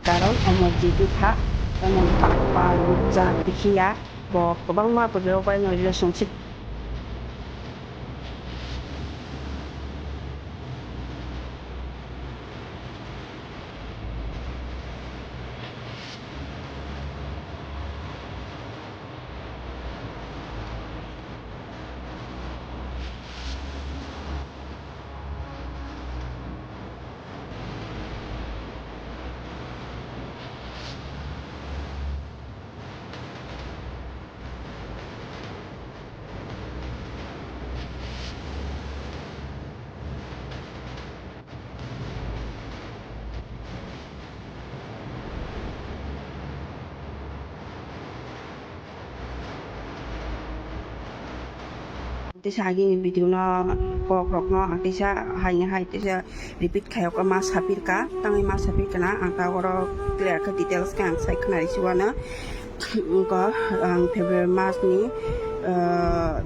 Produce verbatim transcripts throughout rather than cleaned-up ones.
Karon omo jiti kha, emon pa, pa, cha, bikhiya, bo kwbangma bwrwirok bai no relationship. Teisa agini video no kok rok no ang teisa hai ni hai teisa repeat khai o ma sapir ka, tangwi ma sapir kana ang ta oro clear khe details khe ang sai khna risi wano. Wngkha ang February mas ni, ah,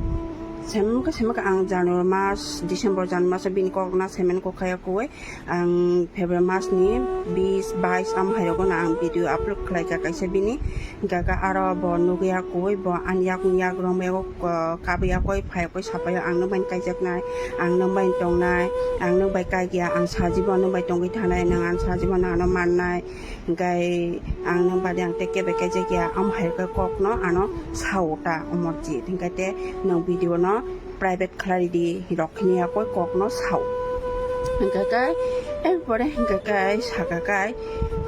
semka semka ang January mas, December, January mas bini kok na semen kok khaya koi. Ang February mas ni bis, bais am hai rogo na ang video upload khlai kha kaisa bini. Hingkha khe aro bo nugwi ya koi, bo ani yak yak rong bai kok, ah, kabwi ya koi, phai koi sapai ang nwng bai kaijak nai, ang nwng bai tong nai, ang nwng bai kai ya, ang sajibo nwng bai tongwi thanai, nwng ang sajibo nang ano man nai. Hingkhe ang nwng bade ang tei kebe kaijak ya, am hai khe kok no ano sao ta omo jit. Hingkhe te nwng video no private khlai di rok hini ya koi kok no sao. Hingkhe kai, erpore hingkhe kai saka kai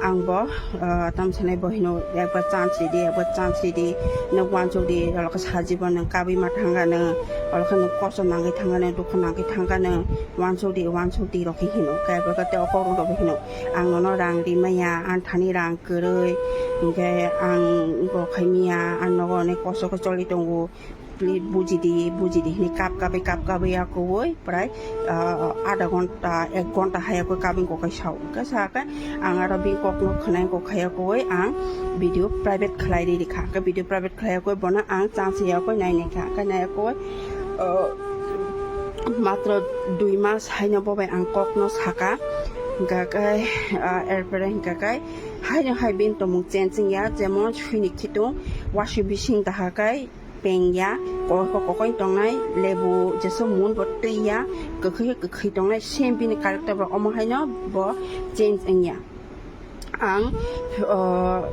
ang bo, ah, tam sanai bo hino ekbar chance di, ekbar chance di, nwng wansuk di, olo khe sajibo nwng kabwi ma thangkha nwng, olo khe nwng kosto nangwi thangkha nwng, dukha nangwi thangkha nwng, wansuk di, wansuk di rok hino. Kai bo khe te o kok rok hino. Ang nono rang ri maya, ang thani rang kwrwi, hingkhe ang bo khai maya, ang nogo onek kosto khe choli tongo, please buji di, buji di, hini kap kapi, kap kapi ya kowoi, prai, ah, adha ghonta, ek ghonta hai ya koi kabin kok kai sao. Hingkhe sa khe ang aro bini kok no khwnai kok khai ya kowoi, ang video private khlai ri rikha. Hingkhe video private khlai ya koi bono ang chance ya koi nai nai kha. Hingkhe nai ya koi, ah, matro dui mas haino bo bai ang kok no saka. Hingkha khe, ah, erpore hingkha khe haino hai bini tongmung change wngya, jemon suini khitung washing machine daha khe peng ya, kokoi kokoi tongnai, lebu jeso mun bo twi ya, kwkhwi khe kwkhwi tongnai, same bini character bo omo haino bo change wngya. Ang, uh,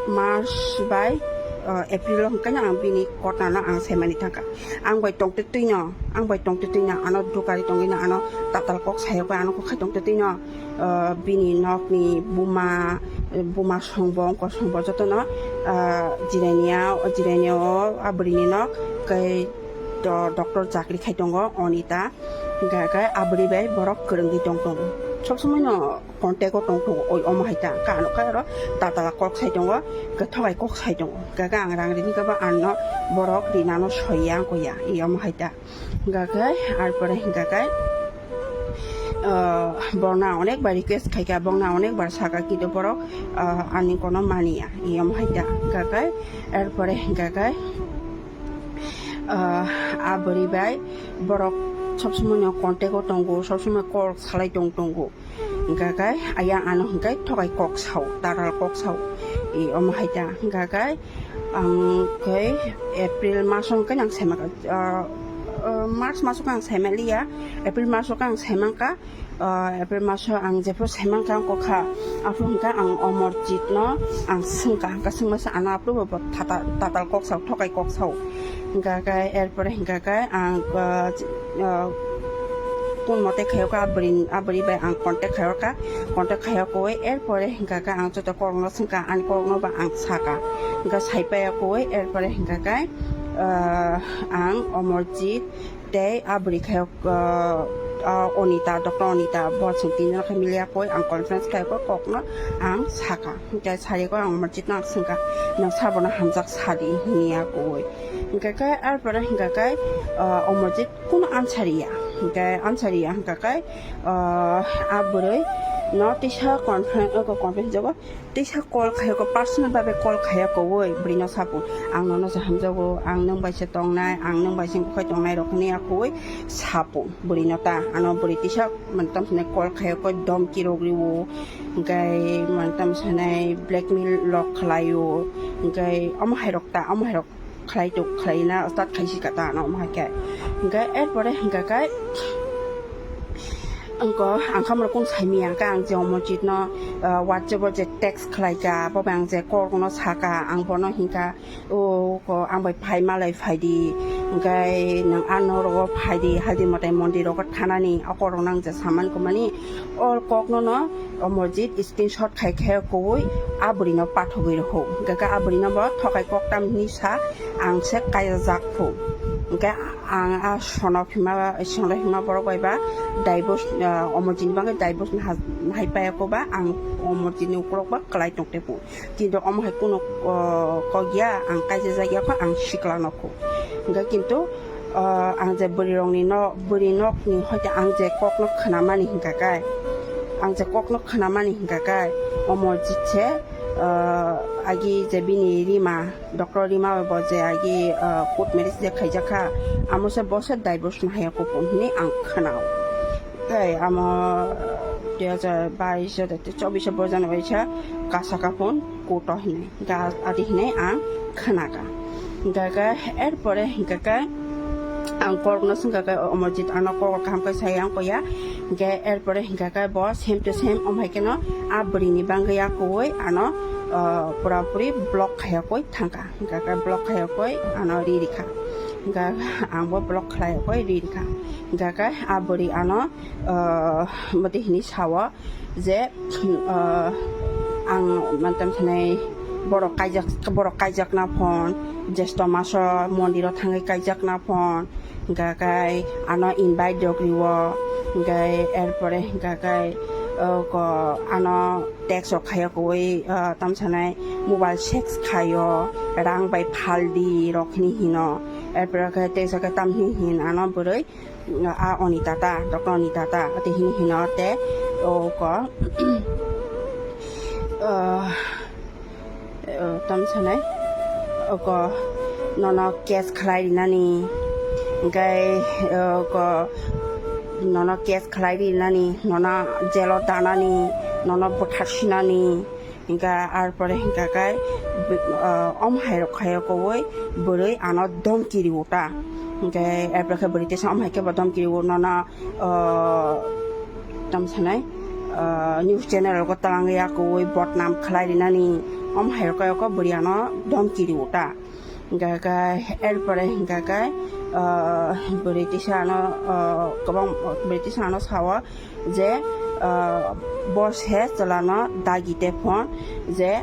March bai, uh, April o hwnkhe no ang bini kotna no ang saimani thangkha. Ang bai tongtwi twi no, ang bai tongtwi twi no ano dukari tongwi no ano tatal kok sayo khe ano kok khai tongtwi twi no, uh, bini nokni buma, buma songbo, wngkor songbo jotono, uh, jirania, jirania o a bwrwini nok khe do-, doctor chakri khai tongo Onita. Hingkha khe a bwrwi bai borok kwrwngwi tong tongo. Sob somoi no contact o tong tongo, oi omo hai ta. Kha ano khe oro tatala kok sai tongo, khe thogai kok sai tongo. Hingkha khe ang rang rini khe bo ano borok rinano soi ya wngkha ya, i omo hai ta. Hingkha khe, arpore hingkha khe, ah, borna onek bar request khaikha, bongna onek bar saka, kintu borok, ah, ani kono maniya, iyom hai ta. Hingkha khe, arpore hingkha khe, ah, a bwrwi bai borok sob somoi no contact o tongo, sob somoi call salai tong tongo. Hingkha khe ayang ano hingkhe thokai kok sao, taral kok sao. I omo hai ta. Hingkha khe ang khe April maso hingkhe ang saimaka, ah, ah, March maso khe ang saimaliya, April maso khe ang saimangkha. Ah, April maso ang jephru saimangkha ang kokha, aphuru hingkha ang Omorjit no ang swngkha, hingkha swngmasa ano aphuru bo thata-, tatal kok sao, thokai kok sao. Hingkha khe erpore hingkha khe ang, ah, ah, kun mote khayo kha, abri, abri bai ang contact khayo kha, contact khayo koi, erpore hingkha khe ang joto korokno swngkha, ani korokno ba ang saka, hingkha sai paiya koi, erpore hingkha khe, ah, ang Omorjit tei abri khayo, ah, ah, Onita, doctor Onita, bo chwng tinjona khe miliya koi, ang conference khayo kha, kokno ang saka, hingkha sari koi ang Omorjit no ang swngkha, nwng sabono hamjak sadi hiniya koi. Hingkha khe, arpore hingkha khe, ah, Omorjit kuno answer ya. Hingkhe answer ya hingkha khe, ah, a bwrwi, no tisa conference, o conference jago tisa call khayo ko, personal babe call khayo ko, oi bwrwi no sapung, ang nono se hamjago, ang nwng bai se tongnai, ang nwng bai se bukhai tongnai rok hwnwi ako oi sapung bwrwi no ta. Ano bwrwi tisa mantam sene call khayo ko, domki rok rio, hingkai mantam sene blackmail rok khlaio, hingkai omo hai rok ta, omo hai rok khlai tok khlai na start khai si ka ta no omo hai khe. Hingkai erpore hingka kai angko ang khamro kung sai miya ka, ang je Omorjit no, ah, WhatsApp o je text khlai ka, bo bai ang je kok no sa ka, ang bono hingka, o ko ang bai phai malai phai di, hingkai nang ano rogo phai di, haldi motai mondir rogo thanani, o kok rok nang je saman kumani, o kok no no Omorjit screenshot khai khe kowoi a bwrwi no pathogwi rw huk. Hingka khe a bwrwi no bo thokai koktam hinwi sa, ang se kaya jak phu. Hingke ang a sono phima, sono phima borok bai ba divorce, ah, Omorjit ni bagwi divorce naha, nahai paya ko ba, ang Omorjit ni ukulok ba kwlai tong te phu. Kintu omo hai kunu, ah, kok ya, ang kaisa jak ya kho, ang sikla no kho. Hingke kintu, ah, ang je bwrwi rok ni no, bwrwi nok ni hoite ang je kok no khna mani hingka kai, ang je kok no khna mani hingka kai, Omorjit se, ah, agi je bini Rima, Doctor Rima bai bo je agi, ah, court marriage je khaijak kha, amo se bo se divorce nahai ya kho hinwi ang khna o. Tei amo dui hajar bais, chobbish o bo jana bai sa kasa kaphun court o hinwi. Ga adi hinwi ang khna ka. Hingka khe erpore hingka khe ang kok no swngka khe Omorjit ano kok kaham khe sai ang koya. Hingke erpore hingka khe bo same to same omo hai khe no a bwrwi ni bagwi ya kowoi ano, ah, pura puri block khaya koi thangka. Hingka khe block khaya koi ano ri rikha. Hingka ang bo block khaya koi ri rikha. Hingka khe a bwrwi ano, ah, mati hinwi sao. Je, ah, ang mantam sanai borok kaijak, borok kaijakna phone, jesto maso mondiro thangwi kaijakna phone, hingka kai ano invite rok rio, hingkai erpore hingka kai, ah, ko ano text rok khayo kowoi, ah, tam sanai mobile sex khayo, rang bai phaldi rok hinwi hino, erpore khe teisa khe tam hinwi hin ano bwrwi, a Onita ta, Doctor Onita ta, ate hini hino te, o ko, ah, eh, tam sanai, o ko, nono case khlai rinani, hingkai, o ko, nono case khlai rinani, nono jelo danani, nono buthar sinani, Hingka arpore hingka kai, ah, om hai rok khayo kowoi bwrwi ano domki rio ta. Hingke arpore khe bwrwi tesa om hai khe bo domki rio nono, ah, tam sanai, ah, news channel rogo twlangwi ya kowoi bodnam khlai rinani om hai rok khayo ko bwrwi ano domki rio ta. Hingka khe erpore hingka khe, ah, bwrwi tisa ano, ah, kwbang bwrwi tisa ano sao je, ah, bo se chwla no dagi te phone je,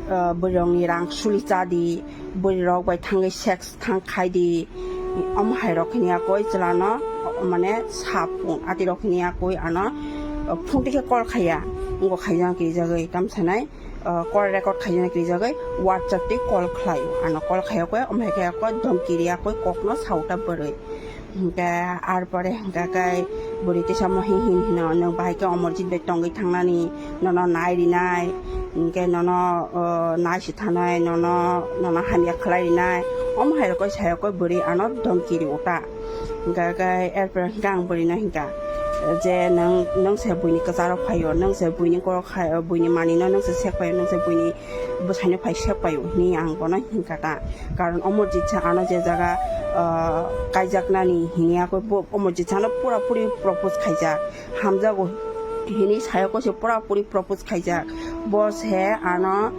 ah, bwrwi rok ni rang suli cha di, bwrwi rok bai thangwi sex thang khai di, omo hai rok hini ya koi chwla no, mane sap phone ati rok hini ya koi ano, ah, phone tike call khaiya, wngkha khaijak khe rijagwi tam sanai. Ah, call record khaina krijagwi WhatsApp tei call khlaio. Ano call khaio khe, omo hai khe ako domki ria koi kokno sauta bwrwi. Hingke arpore hingka khe bwrwi tisa mo hin hin hino, nwng bahai khe Omorjit bai tongwi thangnani, nono nai rinai, hingke nono, ah, nai si thanai, nono, nono hamya khlai rinai. Omo hai rokoi sai rokoi bwrwi ano domki rio ta. Hingka khe erpore hingka ang bwrwi no hingka je nwng, nwng se buini kwcharo phaio, nwng se buini korok khai, buini manwi no nwng se sek phaio, nwng se buini bwsai no phai sek phaio hinwi ang bono hingka ta. Karon Omorjit sa ano je jaga, ah, kaijaknani hinwi ako bo Omorjit sa no pura puri propose khaijak, hamjago hinwi sayo kose pura puri propose khaijak. Bo se ano,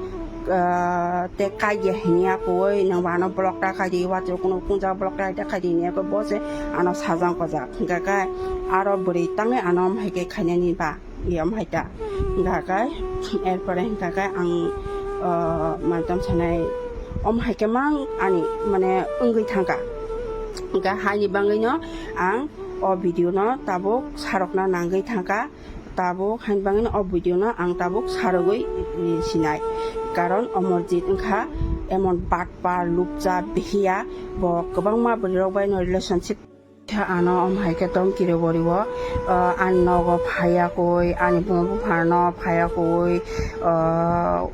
ah, te kaiya hinwi ako oi nwng ba ano block ta khaidi, watwi kuno kunja block ta khaidi hinwi ako bo se ano sajang kojak. Hingka khe aro bwrwi tangwi ano omo hai khe khainani ba, yom hai ta. Hingka khe erpore hingka khe ang, ah, mantam sanai omo hai khe mang ani mane wngwi thangka. Hingka haini bangwi no ang o video no tabuk sarokna nangwi thangka. Tabuk hain bangino o video no ang tabuk sarogwi, eh, sinai. Karon Omorjit wngkha emon batpar, lupcha, bihiya, bo kwbangma bwrwi rok bai no relationship Khe ano omo hai khe dom kiri bo rio, ah, ani nogo phaiya koi, ani buma bupha no phaiya koi, ah,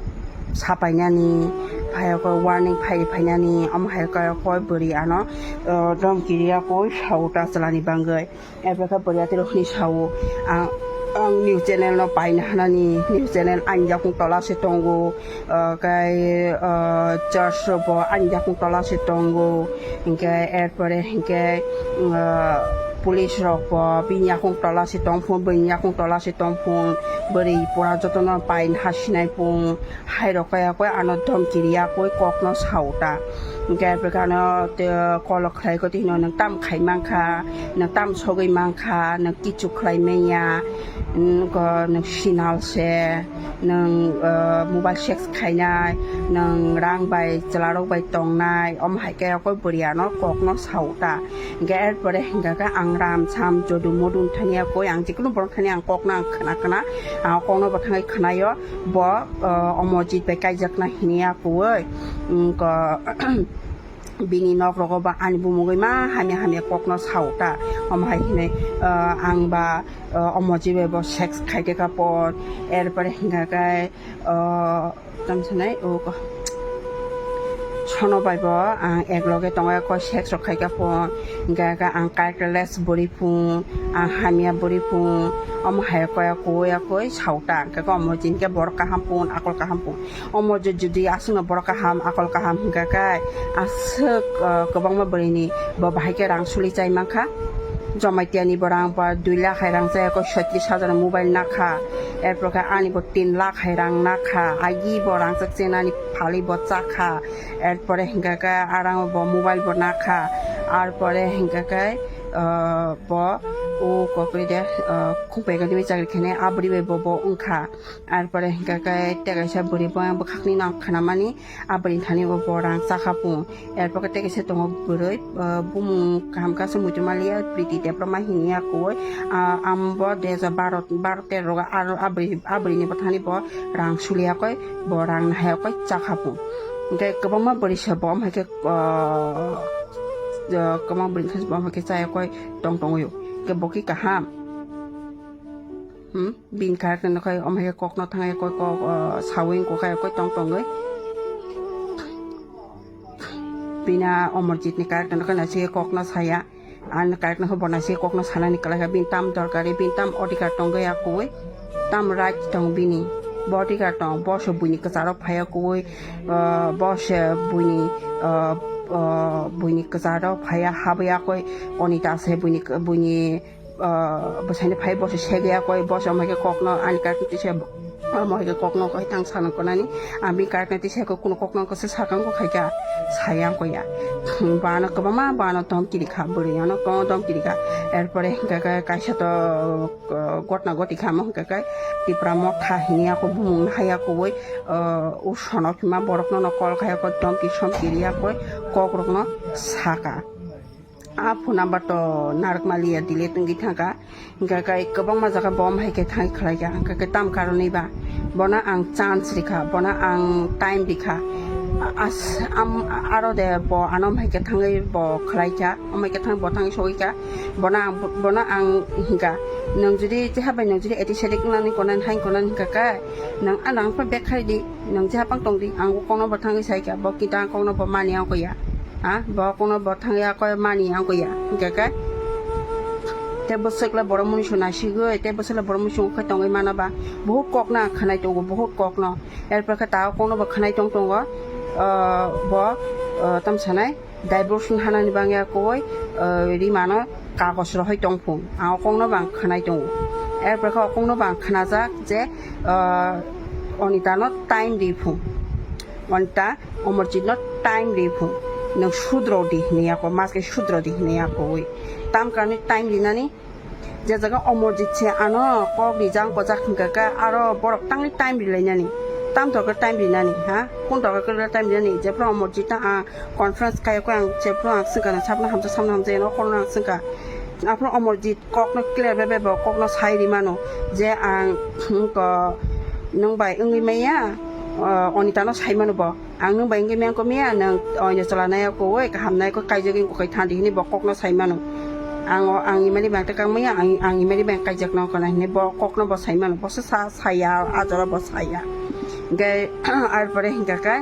sapainani phaiya koi, warning phai phainani, omo hai khe koi bwrwi ano, ah, dom kiriya koi sao ta chwla ni bagwi. Abo khe bwrwi atwi rok hwnwi sao, ang, ang news channel no paina hanani, news channel ani yakung tola se tongo, ah, kai, ah, church rok bo ani yakung tola se tongo, hinkhe erpore hinkhe, ah, police rok bo bini yakung tola se tong phun, bini yakung tola se tong phun, bwrwi pura jotono paina hasinai phun, hai rok kaya koi ano dom kiriya koi kok no sao ta. Hinkhe erpore ano te kolo khlai koti hino nwng tam khai mankha, nwng tam sogwi mankha, nwng kichu khlai manya, nwng ko nwng sinal se, nwng, ah, mobile sex khainai, nwng rang bai chwla rok bai tongnai, omo hai khe koi bwrwi ano kok no sao ta. Hinkhe erpore hinkha khe ang ram sam jodu modu thani ya koi ang jikunu borok thani ang kok no ang khna khna, ang kok no bo thangwi khnaio bo, ah, Omorjit bai kaijakna hini ya koi, mm, ko, bini nok rogo ba ani bumungwi ma hamya hamya kok no sao ta. Omo hai hinwi, ah, ang ba, ah, Omorjit bai bo sex khai de ka por, erpore hinkha khe, ah, tamo sanai o ko-, Sono bai bo ang ek loge tongo, koi sex rok khai ka phone, hinkha khe ang characterless bwrwi phone, ang hamya bwrwi phone, omo hai koi koi koi sao ta, hinkha khe Omorjit hinkhe borok kaham phone, akol kaham phone. Omorjit jodi aswkno borok kaham, akol kaham hinkha khe aswk, ah, kwbangma bwrwini bo bahai khe rang suli chai mankha. Jamaitiani bo rang ba dui lakh hai rang chaya koi, soitris hajar mobile nakha, erpore khe ani bo tin lakh hai rang nakha, agi bo rang chak chenani phalwi bo chakha, erpore hinkha khe arang bo mobile bo nakha, arpore hinkha khe, ah, bo o kokri de, ah, khungpai gani chakri khene abri bai bo bo wngkha, arpore hinkha khe tei kaisa bwrwi bo bwkhakni nang khnamani. Aboni thani bo bo rang chakha phung. Erpore tei kaisa tongo bwrwi, ah, bumung kaham kaisa muitu maliya, Priti Debbarma hini ya koi. Ah, ambo dui hajar baro, baro tero rogo aro abri, abri ni bo thani bo rang suliya koi, bo rang nahaya koi chakha phung. Hinkhe kwbangma bwrwi se bo omo hai khe, ah, ah, kwbangma bwrwi se bo omo hai khe chaya koi tong tongwi. Hinkhe bo khe kaham. Hmm? Bini character no khai omo hai khe kok no thangai koi kok, ah, sawi wngkha koi tong tongwi. Bini a Omorjit ni character no khai naisik kok no saya. Ani character no khai bo naisik kok no sanani kwlai kha. Bini tam dorkari, bini tam odhikar tongwi ya koi. Tam right tong bini. Bo odhikar tong. Bo se buini kwcharo phaiya koi. Ah, bo se buini, ah, ah, buini kwcharo phaiya habwi ya koi. Onita se buini, buini ah, bwsaini phai bo se segwi ya koi, bo se omo hai khe kokno ani karkno tisa, omo hai khe kokno koi tang sana konani, ang bini karkno tisa koi kuno kokno kose sakang ko khaika sayang koya. Bano kwbangma bano dom kiri kha bwrwi, ano kwbangma dom kiri kha. Erpore hinkha khe kaisa to, ah, gotna goti kha mo hinkha khe Tipra Motha hini ya koi bumung nahai ya koi, ah, usono khima borokno no call khai ya koi dom kiri som kiri ya koi kokrokno saka. A phone number to narwk maliya, delete wngwi thangkha. Hinkha khe kwbangma jaga bo omo hai khe thangwi khlaikha. Hinkha khe tam karonwi ba? Bono ang chance rikha, bono ang time rikha. A-, as-, am-, aro de bo ano omo hai khe thangwi bo khlaikha, omo hai khe thang bo thangwi sogwikha. Bono ang, bono ang hinkha, nwng jodi teha bai nwng jodi eti sedik wngnani konani hai konani hinkha khe, nwng ano ang phano bek khai di, nwng teha pang tong di, ang bo kokno bo thangwi saikha, bo kita ang kokno bo mani ang koya. Ha, bo kokno bo thangya koi mani ang koya. Hinkha khe te bwswk le borok mui suna sigwi, te bwswk le borok mui sung khe tongwi mano ba. Buhut kokno ang khwnai tongo, buhut kokno. Erpor khe ta kokno bo khwnai tong tongo. Ah, bo, ah, tam sanai diversion hanani bangya koi, ah, rimano kagoj rohoi tong phung. Ang kokno bo ang khwnai tongo. Erpor khe kokno bo ang khwnajak je, ah, Onitano time ri phung. Onita Omorjitno time ri phung. Nwng sudro di hinwi ya koi, mas khe sudro di hinwi ya koi. Tam karonwi time rinani, je jaga Omorjit se ano kok rijak kojak hinkha khe aro borok tangwi time rilainani. Tam torkhe time rinani, ha? Kun torkhe time rinani? Jephru Omorjit ta ang conference khayo khe ang jephru ang swngkha, sabno hamjak, sabno hamjak, eno khorokno ang swngkha. Aphuru Omorjit kokno clear bai bai bo kokno sai ri mano je ang, hmm, ko, nwng bai wngwi maya, o, Onitano sai mano bo. Ang nwng bai wngwi maya wngkha maya, nwng oino chwla nai koi, kaham nai koi, kaijagwi wngkha koi thandi hinwi bo kokno sai mano. Ang o, ang imani bang ta kang maya, ang, ang imani bang kaijak no kana hine bo kok no bo sai mano, bo se sa, saya, a jora bo saya. Hingke, ar pore hingka khe,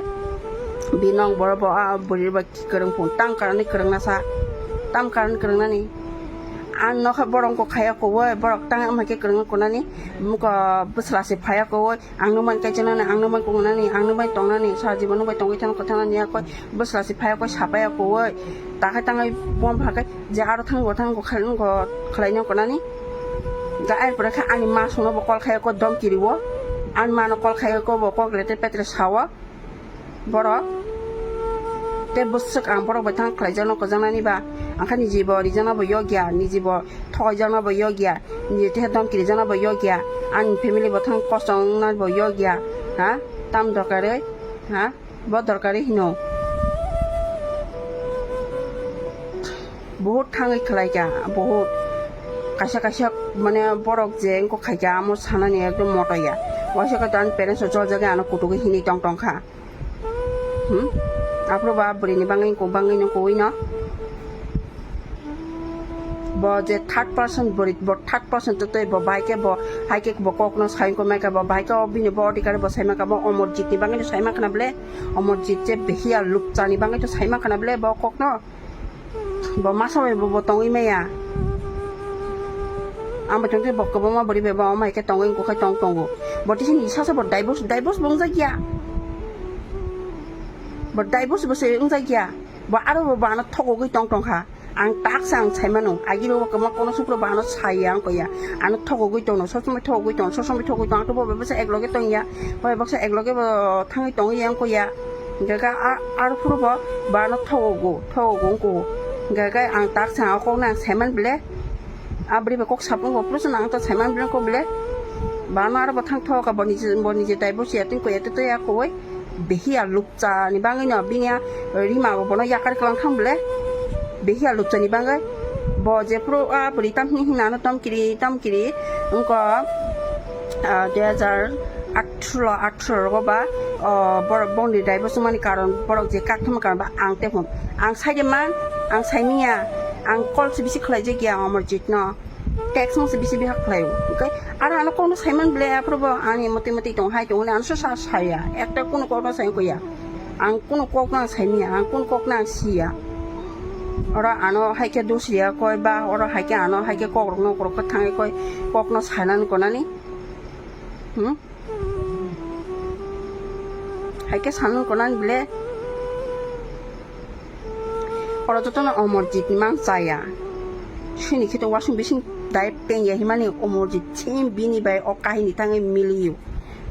binong boro bo a buri bo ki kwrwng phun, tang karani kwrwng na sa, tam karani kwrwng nani. Ang nokha borok ko khaya ko woi, borok tang ama ke kwrwng ko nani, muko bwsla se phaya ko woi, ang nung bai kaichana ni, ang nung bai kung nani, ang nung bai tong nani, sa jibon nung bai tongwi thang ko thang nani ya koi, bwsla se phaya koi, sapaya ko woi, ta khe tang ai bom pha khe, je aro thango thango khalai nang ko khalai nang ko nani. Ga ai pore kha ani ma songno bo call khai ko dom kiri o. Ani ma no call khai ko bo kok letre petre sawo. Borok te bwswk ang borok bai thang khlai jakno kwjaknani ba. Ang kha niji bo rijak no bo yokya, niji bo thoi jakno bo yokya, niji te dom kiri jakno bo yokya. Ani family bo thang kosong na bo yokya. Ha? Tam dokaroi. Ha? Bo dorkari hino. Buhut thangwi khlai kha, buhut. Kaisa kaisa mane borok je wngkha khaikha, amo sanani ekdom moto ya. Waisa khe to ani parents rok joljagwi ano kutugo hinwi tong tong kha. Hmm? Aphuru ba bwrwini bangwi wngkha, bangwi no kuwi no. Bo je third person bwrwi, bo third person to tei bo bai khe bo hai khe bo kok no sai wngkha mai kha, bo bai khe o bini bo odhikar bo sai ma kha, bo Omorjit ni bangwi no sai ma khna ble. Omorjit je behiya lupcha ni bangwi to sai ma khna ble bo kok no. Bo masa bai bo, bo tongwi maya. Ang bai tongkhe bo kwbangma bwrwi bai bo, omo hai khe tongwi wngkha khe tong tongo. Bo tei sini sasa bo divorce, divorce bo wngjak ya. Bo divorce bo se wngjak ya. Bo aro bo, bo ano thogogwi tong tong kha. Ang tak sa ang sai mano. Agi bo kwbangma kono supro bo ano sai ya wngkha ya. Ano thogogwi tongno, sob somoi thogogwi tong, sob somoi thogogwi tong. Ang to bo bai baksa ek loge tong ya. Bo bai baksa ek loge bo thangwi tongwi ya wngkha ya. Hingke khe a, aro phuru bo, bo ano thogo, thogo wngkha. Hingke khe ang tak sa o kok no ang saiman ble. A bwrwi bai kok sap wngkha, phuru se ang ta saiman ble wngkha ble. Bo ano aro bo thang thogo kha, bo niji, bo niji divorce ya twi koi ya twi ya koi. Behiya lupcha ni bangwi no bini a rima bo bono yakar kwlang thang ble. Behiya lupcha ni bangwi. Bo je phuru a bwrwi tam hini hini ano tom kiri, tom kiri wngkha. Ah, dui hajar athro, athro rogo ba, oh, borok bongni divorce wngmani karon, borok je kaktharma karon ba ang tei phone. Ang sai de man, ang sai miya, ang call se bisi khlai jak ya Omorjit no. Text mo se bisi biha khlai o. Okay? Aro ano kono sai man ble, aphuru bo ani moti moti tong hai tong, ano sa saya. Ekta kono kono sai ko ya. Ang kono kok no ang sai miya, ang kono kok no ang siya. Oro ano hai khe dusriya koi ba, oro hai khe ano hai khe kok rok no kok rok khe thangwi koi, kok no sanan konani. Hmm? Hai khe sanung konan bile. Oro jotono Omorjit ni mang chaya. Sini khe to wasung bising dai pengya himani Omorjit sim bini bai o kahini thangwi miliyo.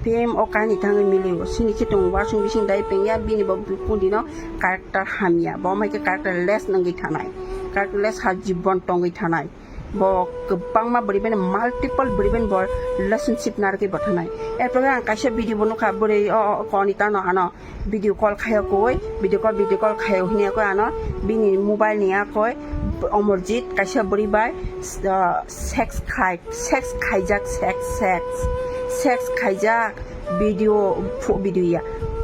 Pem o kahini thangwi miliyo. Sini khe to wasung bising dai pengya bini bo kundi no character hamya. Bo mai khe character less nangwi thanai. Character less ha jibon tongwi thanai. Bo kwbangma bwrwi bai no multiple bwrwi bai no bo relationship narwkhe bo thanai. Erpore ang kaisa video bo nukha bwrwi o, o, o, Konita no ano video call khaio koi, video call, video call khaio hwnwi koi ano bini mobile ni a koi Omorjit kaisa bwrwi bai, uh, sex khai, sex khaijak, sex, sex, sex khaijak video, pho-, video ya,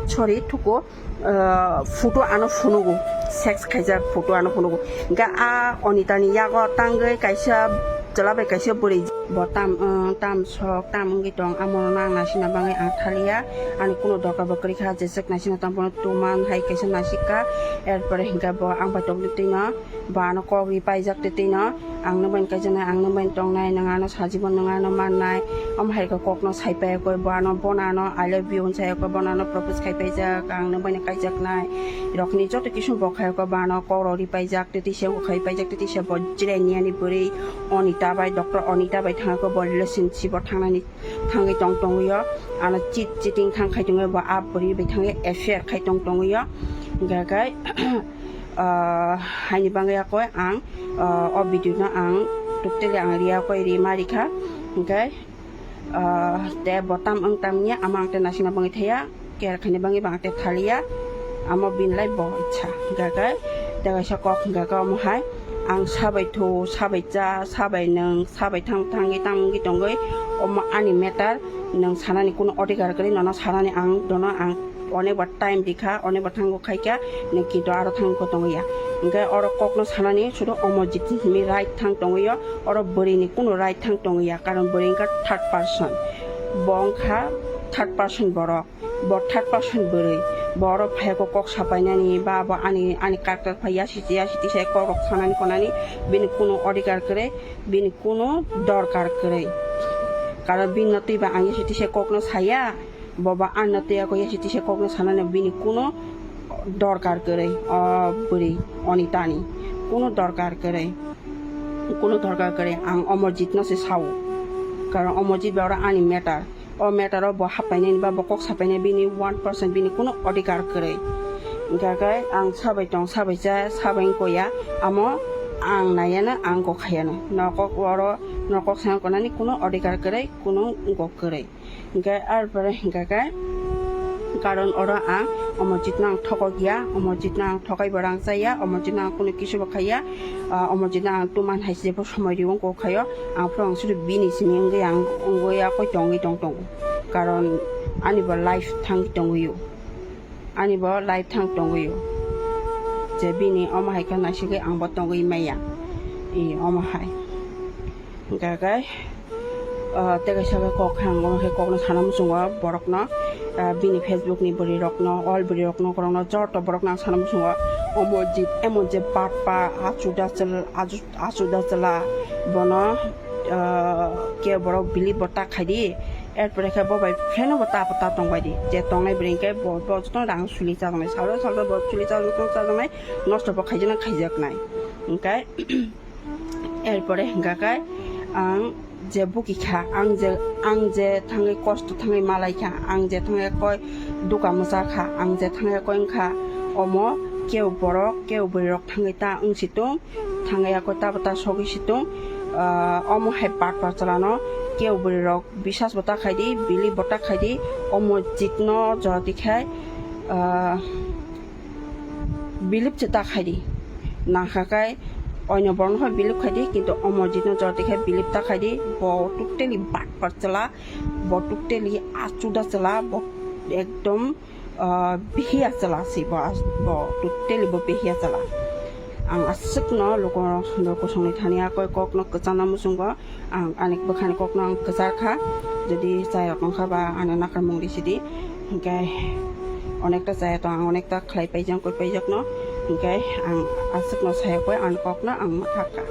sorry, thuko. Ah, photo ano phunugo, sex khaijak photo ano phunugo. Hingke a Onita ni yago tangwi kaisa chwla bai kaisa bwrwi bo tam, ah, tam sok tam wngwi tong, amo no ang naisingna bangwi ang thaliya, ani kunu doka bo kwrwi kha, jeswk naisingna tong bono tuman hai kaisa naisik kha, er pore hingke bo ang bai tongwi twi no. Bo ano kok ri paijak twi twi no, ang nung bai kaijaknai, ang nung bai tongnai, nwng ano sajibon, nwng ano mannai. Omo hai khe kok no sai pai koi, bo ano, bono ano I love you hwn sai koi, bono ano propose khai paijak, ang nung bai kaijaknai. Rokni joto kisu bo khai koi, bo ano kok rok ri paijak twi twi se, khai paijak twi twi se, bo jirai ni ani bwrwi Onita bai, doctor Onita bai thang koi, bo relationship o thangnani thangwi tong tongwi o, ano cheat, cheating thang khai tongwi bo a bwrwi bai thangwi affair khai tong tongwi o, hingkha khe, ah, haini bangwi a koi ang, ah, o video no ang totally ang riya koi ri ma rikha, hingkhe, ah, te bo tam wng tam ya ama ang te naisingna bangwi thaya. Care khaina bangwi bang te thaliya, amo bini lai bo ichha. Hingkha khe, tei kaisa kok hingkha khe omo hai, ang sabai thu, sabai cha, sabai nwng, sabai thang thangwi tangwi tongwi, omo ani matter, nwng sanani kunu odhikar kwrwi, nono sanani ang, nono ang Onek ba time rikha, onek ba thango khaikha, nung kintu aro thango tongya. Hingke oro kokno sanani sudu Omorjit ni simi right thang tongyo, oro bwrwi ni kunu right thang tongya, karon bwrwi wngkha third person. Bo wngkha third person borok, bo third person bwrwi. Bo oro phaiya kok, kok sapainani ba bo ani, ani character phai yasi, yasi tisa kok rok sanani konani bini kunu odhikar kwrwi, bini kunu dorkar kwrwi. Karon bini no twi ba ang yasi tisa kokno saya, bo ba anno twi ako yasi tisa kokno sanani bini kunu dorkar kwrwi, o bwrwi Onitani kunu dorkar kwrwi, kunu dorkar kwrwi. Ang Omorjit no se sao, karon Omorjit ba oro ani matter, o matter o bo hapainani ba bo kok sapainani bini one percent bini kunu odhikar kwrwi. Hingkha khe ang sabai tong, sabai cha, sabai wngkoya, amo ang naiyano, ang kok khaiyano, no kok oro, no kok sanani konani kunu odhikar kwrwi, kunu wngkok kwrwi. Hingke arpore hingka khe, karon oro ang Omorjit no ang thokok ya, Omorjit no ang thokai bo rang chaya, Omorjit no ang kunu kisu bo khaiya, ah, Omorjit no ang tuman hai se bo somoi riyo wngkok khayo, ang phuru ang sudu bini simi wngwi ang wngwi ya koi tongwi tong tongo, karon ani bo life thangwi tongwi o, ani bo life thang tongwi o, je bini omo hai khe naisigwi ang bo tongwi maya, i omo hai. Hingka khe, ah, tei kaisa khe kok khe ang omo khe kokno sana muchungo borokno, ah, bini Facebook ni bwrwi rokno, all bwrwi rokno, korokno joto borokno ang sana muchungo, Omorjit emon je batpa, achuda chwla, achu-, achuda chwla, bono, ah, ke borok believe bo ta khaidi, erpore khe bo bai friend bo ta, ta tongbaidi, je tongnai bwrwi hingke bo, bo jotono rang suli chajaknai, salo, salo bo suli chajaknai, nosto bo khaijaknai, khaijaknai, hingke. Erpore hingka khe ang je buki kha, ang je, ang je thangwi kosto thangwi malai kha, ang je thangwi koi duka mwcha kha, ang je thangwi koi wngkha, omo keu borok, keu bwrwi rok thangwi ta wngsi tung, thangwi koi ta bwta sogwi si tung, ah, omo hai batpa chwla no keu bwrwi rok bisas bo ta khaidi, believe bo ta khaidi, Omorjit no jora twi khai, ah, believe se ta khaidi. Nangkha khai oino borok no believe khaidi, kintu Omorjit no jora twi khai believe ta khaidi. Bo totally batpar chwla, bo totally achuda chwla, bo ekdom, ah, bihiya chwla se bo, bo totally bo bihiya chwla. Ang aswk no lukurok sundor kusungni thani a koi kok no kwchangna muchungo. Ang ani bwkhani kokno ang kwchar kha, jodi chayok wngkha ba ano nakarmung risidi, hinkhe onekta chayok ang onekta khlai paijak, koi paijakno, hinkhe ang aswkno sayokbai ani kokno ang mwthak kha.